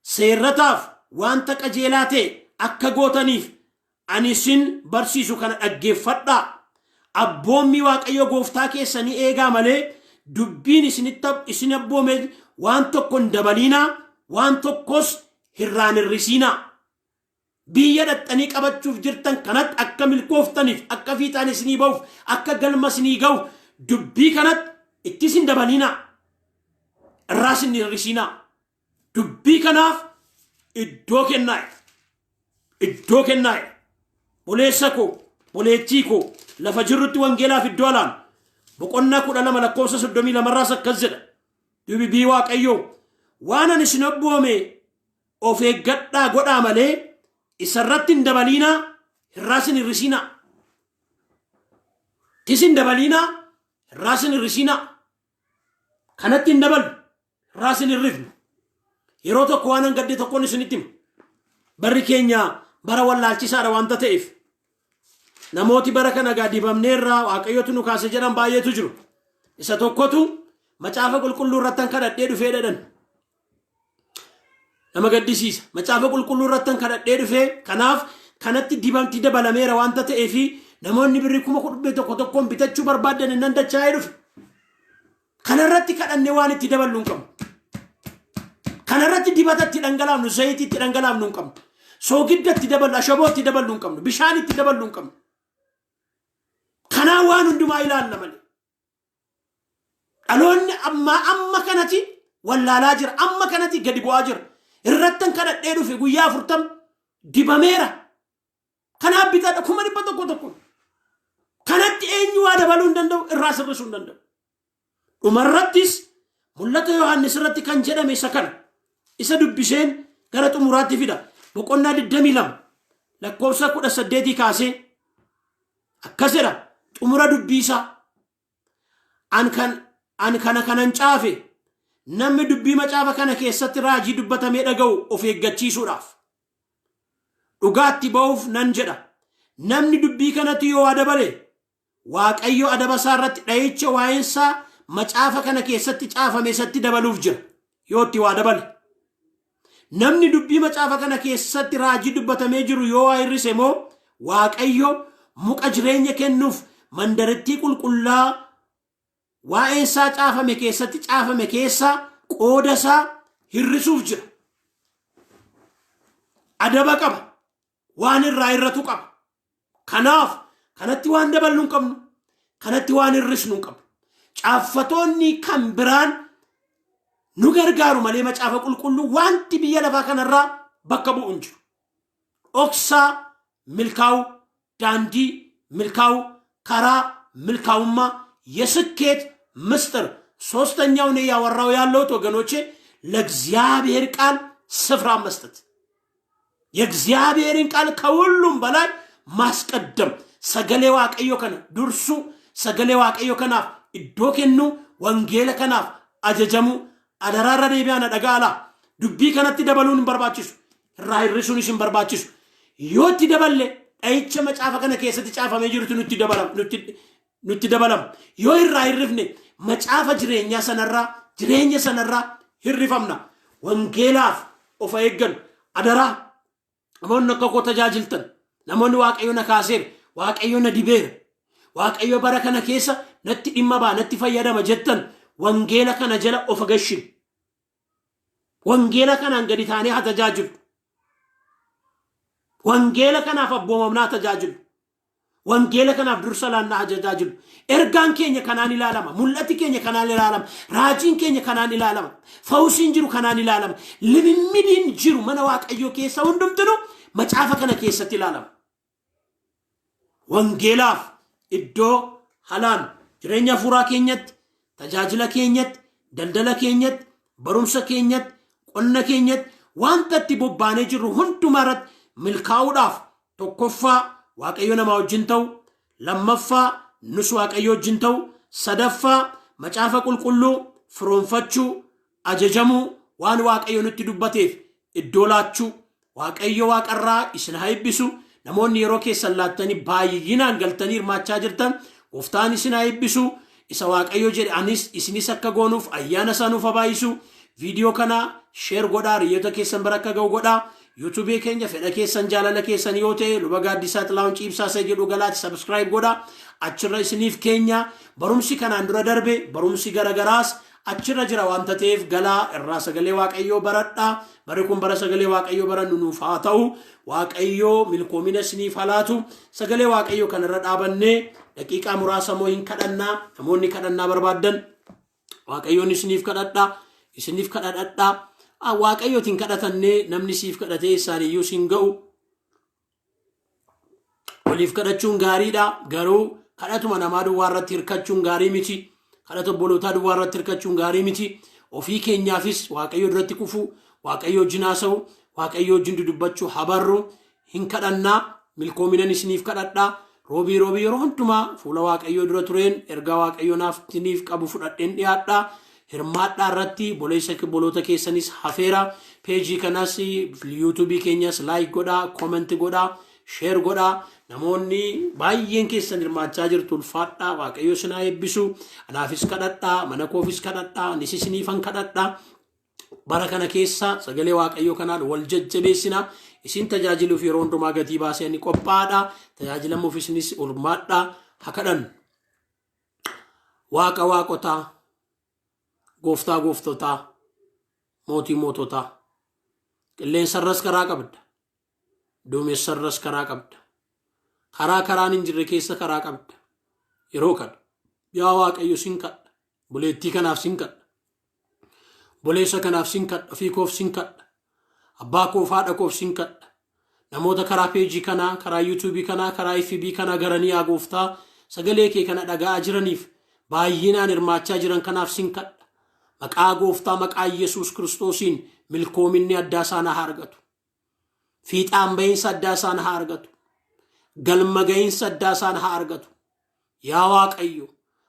seerrataaf wanta qajeelaa ta'e akka gootaniif ani isin barsiisu kana dhaggeeffadhaa. Abboommii Waaqayyo gooftaa keessanii eegaa malee dubbiin isin abboome waan tokko hin dabaliinaa, waan tokkos hirraan hir'isiinaa. Biyya dhaxxanii qabachuuf jirtan kanatti akka milkooftaniif, akka fiixaan isinii ba'uuf, akka galma isinii ga'uuf dubbii kanatti ittis hin dabaliinaa. Irraas hin hir'isiinaa. Dubbii kanaaf iddoo kennaa. Iddoo kennaa. Boleessa koo, boleettii koo, lafa jirrutti wangeelaaf iddoo alaan. Boqonnaa 12 lakkoofsa 32rraas akkas jedha. Dubbii Waaqayyoo, waan ani isin abboome of eeggadhaa godhaa malee isarratti hin dabaliinaa, irraas hin hir'isiinaa. Tis hin dabaliinaa, irraas hin hir'isiinaa. Kanatti hin dabalu, irraas hin hir'ifnu. Yeroo tokko waan hangadde tokkoon isinitti hima. Barri keenya bara wallaalchisaadha waanta ta'eef. Namooti bara kana gaa dibamneerraa, Waaqayyotu nu kaase jedhan baay'eetu jiru. Isa tokkotu macaafa qulqulluu irratti kadhadhee dhufee dhedhan. Nama gaddisiisa. Macaafa qulqulluu irratti kadhadhee dhufee, kanaaf kanatti dibamti dabalameera waanta ta'eefi namoonni birrii 1,100 tokkoon bitachuu barbaadan nan dachaa'ee dhufe. Kanarratti kadhannee waan itti daballu hin qabnu. Kanarratti dibata itti dhangalaafnu, zayitii itti dhangalaafnu hin qabnu. Soogidda itti daballu, ashaboo itti daballu hin qabnu, bishaan itti daballu hin qabnu. Kanaan waan hundumaa ilaalla malee. Dhaloonni ammaa amma kanati wallaalaa jira, amma kanati gadi bu'aa jira. Irrattan kadhadhee dhufe, guyyaa 40 dibameera. Kanaaf bitadha 100,000 tokko. Kanatti eenyu waa dabaluu hin danda'u, irraa sirrisuu hin danda'u. Dhumarrattis mul'ata Yohaannis irratti kan jedhame isa kana. Isa dubbiseen gara xumuraatti fida. Boqonnaa 22 lakkoofsa 18 kaasee akkas jedha, xumura dubbii isaa. An kana kanan caafe namni dubbii macaafa kana keessatti raajii dubbatamee dhaga'u of eeggachiisuudhaaf. Dhugaatti ba'uuf nan jedha. Namni dubbii kanatti yoo adabale Waaqayyo adaba isaa irratti dha'icha waa'eensaa macaafa kana keessatti caafame isatti dabaluuf jira. Yoo itti waa dabale. Namni dubbii macaafa kana keessatti raajii dubbatamee jiru yoo waa hir'ise immoo Waaqayyo muka jireenya kennuuf mandarittii qulqullaa waa'een isaa caafame keessatti caafame keessaa qooda isaa hir'isuuf jira. Adaba qaba. Waan irraa hir'atu qaba. Kanaaf kanatti waan daballu hin qabnu. Kanatti waan hir'isnu hin qabnu. Caaffatoonni kan biraan nu gargaaru malee macaafa qulqulluu wanti biyya lafaa kanarraa bakka bu'u hin jiru. Dhoksaa milkaa'uu, daandii milkaa'uu, karaa milkaa'ummaa የስኬት ምስጢር ሶስተኛው እኔ ያወራው ያለሁት ወገኖቼ ለእግዚአብሔር ቃል ስፍራ መስጠት፣ የእግዚአብሔርን ቃል ከሁሉም በላይ ማስቀደም፣ sagalee Waaqayyoo kana dursuu, sagalee Waaqayyoo kanaaf iddoo kennuu, wangeela kanaaf ajajamuu. Adaraarra deebi'aa na dhaga'aa. Dubbii kanatti dabaluun hin barbaachisu, irraa hir'isuunis hin barbaachisu. Yoo itti daballe dha'icha macaafa kana keessatti caafamee jirutu nutti dabalama, nutti dabalama. Yoo irraa hir'ifne macaafa jireenyaa sanarraa, jireenya sanarraa hir'ifamna. Wangeelaaf of eeggannu adaraa. Namoonni akka koo tajaajiltan, namoonni Waaqayyo na kaaseera, Waaqayyo na dibeera, Waaqayyo bara kana keessa natti dhimma ba'a, natti fayyadama jettan, wangeela kana jala of gashinu. Wangeela kanaan gadi taanee haa tajaajilu. Wangeela kanaaf abboomamnaa haa tajaajilu. Wangeela kanaaf dursa laannaa haa tajaajilu. Ergaan keenya kanaan ilaalama. Mul'ati keenya kanaan ilaalama. Raajiin keenya kanaan ilaalama. Fawusiin jiru kanaan ilaalama. Limimmidiin jiru mana Waaqayyoo keessa hundumtinu macaafa kana keessatti ilaalama. Wangeelaaf iddoo halaan jireenya hafuuraa keenyatti, tajaajila keenyatti, daldala keenyatti, barumsa keenyatti, qonna keenyatti, wanta itti bobbaanee jirru hundumaa irratti milkaa'uudhaaf, tokkoffaa Waaqayyo namaa wajjin ta'u, lammaffaa nus Waaqayyo wajjin ta'u, sadaffaa macaafa qulqulluu firoonfachuu, ajajamuu, waan Waaqayyo nutti dubbateef iddoo laachuu. Waaqayyo waaqarraa isin haa eebbisu. Namoonni yeroo keessan laattanii baay'inaan galtanii hirmaachaa jirtan, gooftaan isin haa eebbisu. Isa Waaqayyo jedhe anis isinis akka goonuuf ayyaana isaa nuuf haa baay'isu. Viidiyoo kana share godhaa, hiriyoota keessan bira akka ga'u godhaa. Yuutuubii keenya fedha keessan, jaalala keessan yoo ta'e, Luba Gaaddisaa Xilahuun Ciibsaa isa jedhu galaati subscribe godhaa. Achirra isiniif keenya barumsi kanaan dura darbe, barumsi garagaraas achirra jira waanta ta'eef, galaa irraa sagalee Waaqayyoo baradhaa. Barri kun bara sagalee Waaqayyoo barannu nuuf haa ta'u. Waaqayyoo milkoomina isiniif haa laatu. Sagalee Waaqayyoo kanarra dhaabannee daqiiqaa muraasa moo hin kadhannaa. Namoonni kadhannaa barbaaddan Waaqayyoon isiniif kadhadhaa, isiniif kadhadhadhaa. Waaqayyootiin kadhatannee namni siif kadhatee isaan iyyuu siin ga'u. Waliif kadhachuun gaariidha, garuu kadhatuma namaa duwwaa irratti hirkachuun gaarii miti. Kadhata obbolootaa duwwaa irratti hirkachuun gaarii miti. Ofii keenyaafis Waaqayyo duratti kufu, Waaqayyo wajjin haasa'u, Waaqayyo wajjin dudubbachuu habarru. Hin kadhannaa. Milkoominan isiniif kadhadhaa. Roobii roobii yeroo hundumaa fuula Waaqayyoo dura tureen ergaa Waaqayyoo naaf isiniif qabu fudhadheen dhiyaadhaa. Hirmaadhaa irratti, boleessa boloota keessanis hafeera. Peejii kanas, yuutuubii keenyas like godhaa, comment godhaa, share godhaa. Namoonni baay'een keessan hirmaachaa jirtu, ulfaadhaa. Waaqayyo isin haa eebbisu. Anaafis kadhadhaa, mana koofis kadhadhaa, anis isiniifan kadhadhaa. Bara kana keessa sagalee Waaqayyoo kanaan wal jajjabeessina. Isin tajaajiluuf yeroo hundumaa gatii baasee ani qophaa'aadha. Tajaajilamuuf isinis hirmaadhaa. Haa kadhannu. Waaqa waaqotaa, gooftaa gooftotaa, mootii moototaa, qilleensarras karaa qabda, duumessarras karaa qabda, karaa karaan hin jirre keessa karaa qabda. Yeroo kana yaa Waaqayyo sin kadha. Buleettii kanaaf sin kadha, boleessa kanaaf sin kadha, ofii koof sin kadha, abbaa koof, haadha koof sin kadha. Namoota karaa peejii kanaa, karaa yuutuubii kanaa, karaa FB kanaa garanii, yaa gooftaa, sagalee kee kana dhaga'aa jiraniif, baay'inaan hirmaachaa jiran kanaaf sin kadha. Maqaa gooftaa, maqaa Yesuus Kiristoosiin milkoominni addaa isaan haa argatu. Fiixaan bahiinsa addaa isaan haa argatu. Galma gahiinsa addaa isaan haa argatu. Yaa Waaqayyo,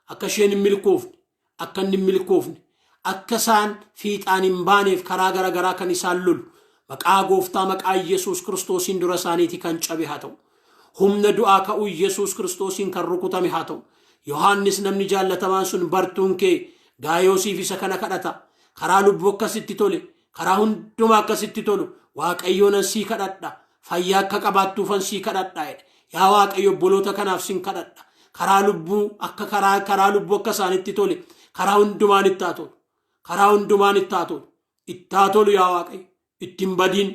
akka isheen hin milkoofne, akka inni hin milkoofne, akka isaan fiixaan hin baaneef karaa gara garaa kan isaan lolu Maqaa gooftaa maqaa Yesuus Kiristoosiin dura isaaniiti kan cabe haa ta'u. Humna du'aa ka'uu Yesuus Kiristoosiin kan rukutame haa ta'u. Yohaannis namni jaallatamaan sun bartuun kee Gaayoosiif isa kana kadhata. Karaa lubbuu akkasitti tole, karaa hundumaa akkasitti tolu, Waaqayyoonan sii kadhadha. Fayyaa akka qabaattuufan sii kadhadha jedhe. Yaa Waaqayyo obboloota kanaaf sin kadhadha. Karaa lubbuu akka karaa karaa lubbuu akka isaanitti tole, karaa hundumaan itti haa tolu. Karaa hundumaan itti haa tolu. Itti haa tolu yaa Waaqayyo. Ittiin badiin,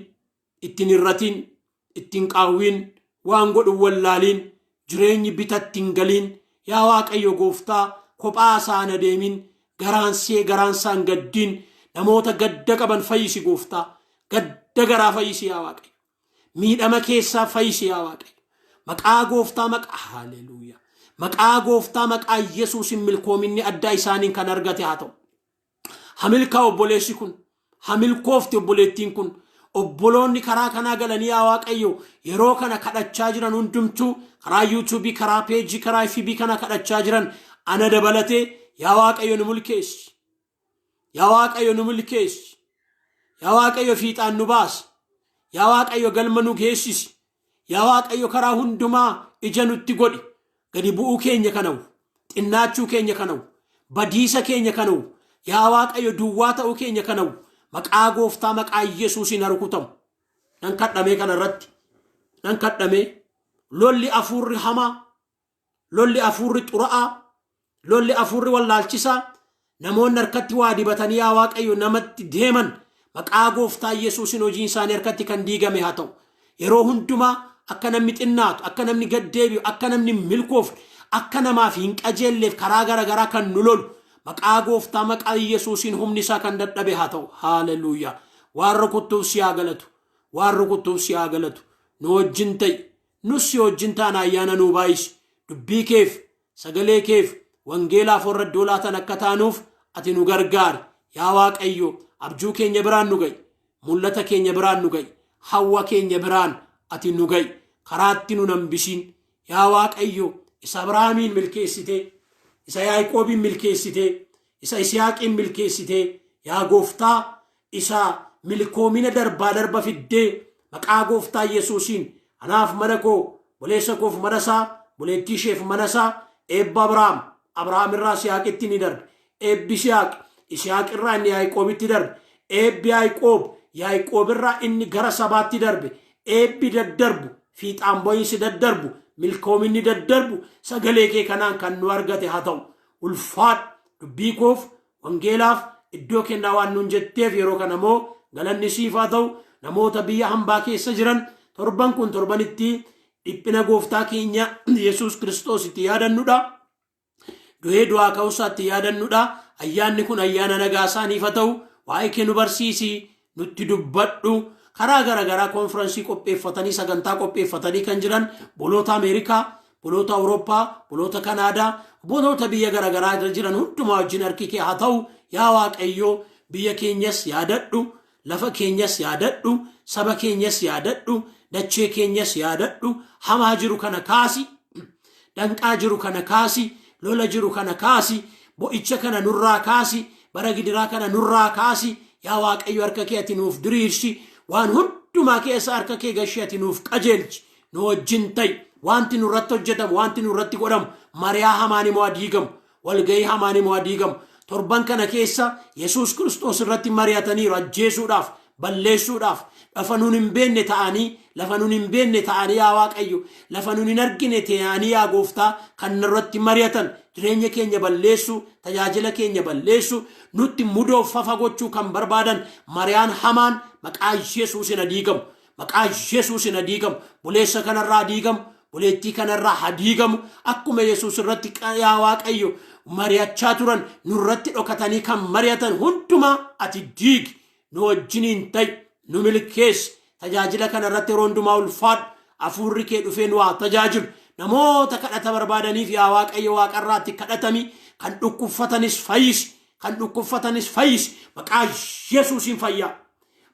ittiin hirratiin, ittiin qaawwiin, waan godhu wallaaliin, jireenyi bitatti hin galiin, yaa Waaqayyo gooftaa kophaa isaan adeemin, garaan see garaan isaan gaddiin, namoota gadda qaban fayyisi gooftaa, gadda garaa fayyisi yaa Waaqayyo. Miidhama keessaa fayyisi yaa Waaqayyo. Maqaa gooftaa maqaa haleluuyaa. Maqaa gooftaa maqaa Yesuusin milkoominni addaa isaaniin kan argate haa ta'u. Hamilkaa obboleessi kun, hamilkoofti obboleettiin kun, obboloonni karaa kanaa galanii yaa Waaqayyo yeroo kana kadhachaa jiran hundumtuu karaa yuutuubii, karaa peejii, karaa FB kana kadhachaa jiran ana dabalatee yaa Waaqayyo nu milkeessi. Yaa Waaqayyo nu milkeessi. Yaa Waaqayyo fiixaan nu baasi. Yaa Waaqayyo galma nu geessisi. Yaa Waaqayyo karaa hundumaa ija nutti godhi. Gadi bu'uu keenya kanawu, xinnaachuu keenya kanawu, badiisa keenya kanawu, yaa Waaqayyo duwwaa ta'uu keenya kanawu, maqaa gooftaa maqaa Yesuusiin haa rukutamu. Nan kadhamee kana irratti, nan kadhamee lolli afuurri hamaa, lolli afuurri xura'aa, lolli afuurri wallaalchisaa, namoonni harkatti waa dibatanii yaa Waaqayyo namatti deeman maqaa gooftaa Yesuusiin hojiin isaanii harkatti kan diigame haa ta'u. Yeroo hundumaa akka namni xinnaatu, akka namni gad deebi'u, akka namni hin milkoofne, akka namaaf hin qajeelleef karaa garaagaraa kan nu lolu maqaa gooftaa maqaa Yesuusiin humni isaa kan dadhabe haa ta'u. Haaleluuyaa. Waan rukuttuuf si haa galatu. Waan rukuttuuf si haa galatu. Nu wajjin ta'i. Nus si wajjin taana ayyaana nuu baay'isi. Dubbii keef, sagalee keef, wangeelaaf warra iddoo laatan akka taanuuf ati nu gargaari. Yaa Waaqayyo abjuu keenya biraan nu ga'i. Mul'ata keenya biraan nu ga'i. Hawwa keenya biraan ati nu ga'i. Karaatti nu hambisiin. Yaa Waaqayyo isa Abrahaamiin milkeessitee, isa Yaaqoobiin milkeessitee, isa Isihaaqiin milkeessitee, yaa gooftaa isa milkoomina darbaa darba fiddee maqaa gooftaa Yesuusiin anaaf mana koo, boleessa koof mana isaa, boleettii isheef mana isaa, eebba Abrahaam, Abrahaam irraa Isihaaqitti ni darbe. Eebbi Isihaaq, Isihaaq irraa inni Yaaqoobitti darbe. Eebbi Yaaqoob, Yaaqoob irraa inni gara sabaatti darbe. Eebbi daddarbu, fiixaan bo'iinsi daddarbu, milkoominni daddarbu sagalee kee kanaan kan nu argate haa ta'u. Ulfaadhu dubbii koof wangeelaaf iddoo kennaa waan nuun jetteef yeroo kana immoo galanni siif haa ta'u. Namoota biyya hambaa keessa jiran torban kun torbanitti dhiphina gooftaa keenya Yesuus Kiristoos itti yaadannudha. Du'ee du'aa ka'uusaa itti yaadannudha. Ayyaanni kun ayyaana nagaa isaaniif haa ta'u. Waa'ee kee nu barsiisi, nutti dubbadhu. Karaa garaagaraa konfiraansii qopheeffatanii sagantaa qopheeffatanii kan jiran boloota Ameerikaa, boloota Awurooppaa, boloota Kanaadaa, boloota biyya garaagaraa irra jiran hundumaa wajjin harki kee haa ta'u. Yaa Waaqayyo biyya keenyas yaadadhu, lafa keenyas yaadadhu, saba keenyas yaadadhu, dachee keenyas yaadadhu. Hamaa jiru kana kaasi, danqaa jiru kana kaasi, lola jiru kana kaasi, bo'icha kana nurraa kaasi, bara gidiraa kana nurraa kaasi. Yaa Waaqayyo harka kee ati nuuf diriirsi, waan hundumaa keessa harka kee gashee ati nuuf qajeelchi, nu wajjin ta'i. Wanti nurratti hojjetamu, wanti nurratti godhamu, mariyaa hamaan immoo adiigamu, walgahii hamaan immoo adiigamu. Torban kana keessa Yesuus Kiristoos irratti mari'ataniiru ajjeesuudhaaf, balleessuudhaaf, lafa nuun hin beekne ta'anii, lafa nuun hin beekne ta'anii yaa Waaqayyo, lafa nuun hin argine ta'anii yaa Gooftaa kan nurratti mari'atan, jireenya keenya balleessuu, tajaajila keenya balleessuu, nutti mudoof fafa gochuu kan barbaadan mariyaan hamaan maqaa Yesuusin adiigamu. Maqaa Yesuusin adiigamu. Buleessa kanarraa adiigamu. Buleettii kanarraa hadiigamu. Akkuma Yesuus irratti yaa Waaqayyo mari'achaa turan nurratti dhokatanii kan mari'atan hundumaa ati diigi. Nu wajjiniin ta'i. Nu milkeessi. Tajaajila kanarratti yeroo hundumaa ulfaadhu. Hafuurri kee dhufee nu haa tajaajilu. Namoota kadhata barbaadaniif yaa Waaqayyo waaqarraatti kadhatami. Kan dhukkubfatanis fayyisi. Kan dhukkubfatanis fayyisi. Maqaa Yesuusiin fayyaa.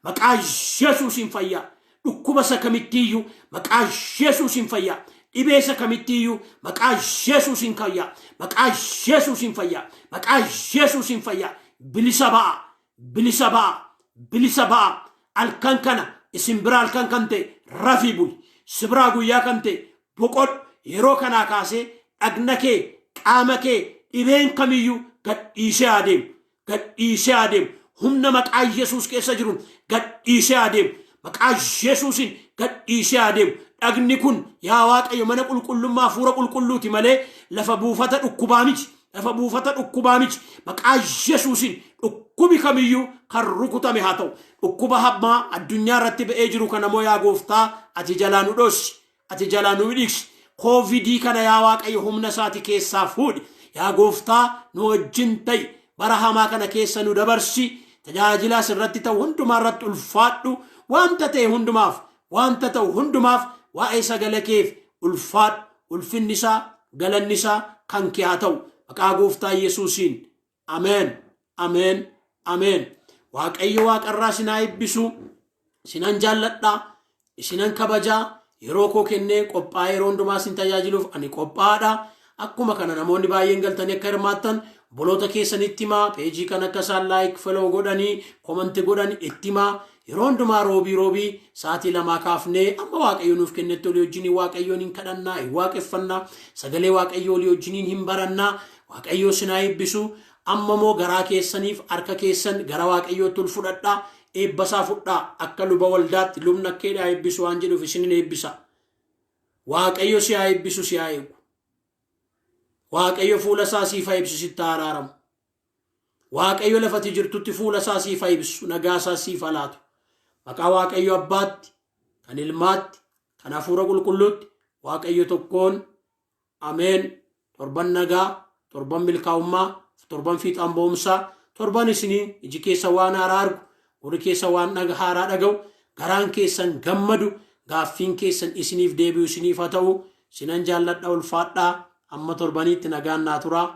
Maqaa Yesuusiin fayyaa. Dhukkuba isa kamittiiyyuu maqaa Yesuusiin fayyaa. Dhibee isa kamittiiyyuu maqaa Yesuusiin fayyaa. Maqaa Yesuusiin fayyaa. Maqaa Yesuusiin fayyaa. Bilisa ba'a. Bilisa ba'a. Bilisa ba'a. Halkan kana isin bira halkan kan ta'e rafii buli. Si biraa guyyaa kan ta'e boqodhu. Yeroo kanaa kaasee dhagna kee, qaama kee dhibeen kamiyyuu gadhiisee adeemu. Gadhiisee adeemu. Humna maqaa Yesuus keessa jiruun gadhiisee adeemu. Maqaa Yesuusiin gadhiisee adeemu. Dhagni kun yaa Waaqayyo mana qulqullummaa hafuura qulqulluuti malee lafa buufata dhukkubaa miti. Lafa buufata dhukkubaa miti. Maqaa Yesuusiin dhukkubi kamiyyuu kan rukutame haa ta'u. Dhukkuba hamaa addunyaa irratti ba'ee jiru kana moo yaa gooftaa ati jalaa nu dhossi. Ati jalaa nu dhiksi. Koovidii kana yaa Waaqayyo humna isaati keessaa fuudhi. Yaa gooftaa nu wajjin ta'i. Bara hamaa kana keessa nu dabarsi. Tajaajila asirratti ta'u hundumaa irratti ulfaadhu. Wanta ta'e hundumaaf, wanta ta'u hundumaaf waa'ee sagalee keef ulfaadhu. Ulfinni isaa, galanni isaa kan kee haa ta'u. Maqaa gooftaa Yesuusiin. Ameen. Ameen. Ameen. Waaqayyo waaqarraa sinaa eebbisu. Sinan jaalladhaa. Isinan kabajaa. Yeroo koo kennee qophaa'ee yeroo hundumaa isin tajaajiluuf ani qophaa'aadha. Akkuma kana namoonni baay'een galtanii akka hirmaattan obboloota keessanitti himaa. Peejii kan akka isaan like, follow godhanii, comment godhan itti himaa. Yeroo hundumaa roobii roobii sa'aatii 2 kaafnee amma Waaqayyo nuuf kennetti olii wajjiniin Waaqayyoon hin kadhannaa, hin waaqeffannaa, sagalee Waaqayyoo olii wajjiniin hin barannaa. Waaqayyo sinaa eebbisu. Amma immoo garaa keessaniif harka keessan gara Waaqayyootti ol fudhadhaa. Eebba isaa fudhaa. Akka luba waldaatti lubni akka hidhaa eebbisu waan jedhuuf isinin eebbisa. Waaqayyo si haa eebbisu, si haa eegu. Waaqayyo fuula isaa siif haa ibsu, sitti haa araaramu. Waaqayyo lafati jirtutti fuula isaa siif haa ibsu, nagaa isaa siif haa laatu. Maqaa Waaqayyo Abbaatti, kan Ilmaatti, kan Hafuura Qulqulluutti, Waaqayyo tokkoon ameen. Torban nagaa, torban milkaa'ummaa, torban fiixaan ba'umsaa, torban isinii iji keessa waan haaraa argu, gurri keessa waan haaraa dhaga'u, garaan keessan gammadu, gaaffiin keessan isiniif deebi'u isiniif haa ta'u. Sinan jaalladha, ulfaadhaa. Amma torbaniitti nagaan naa turaa.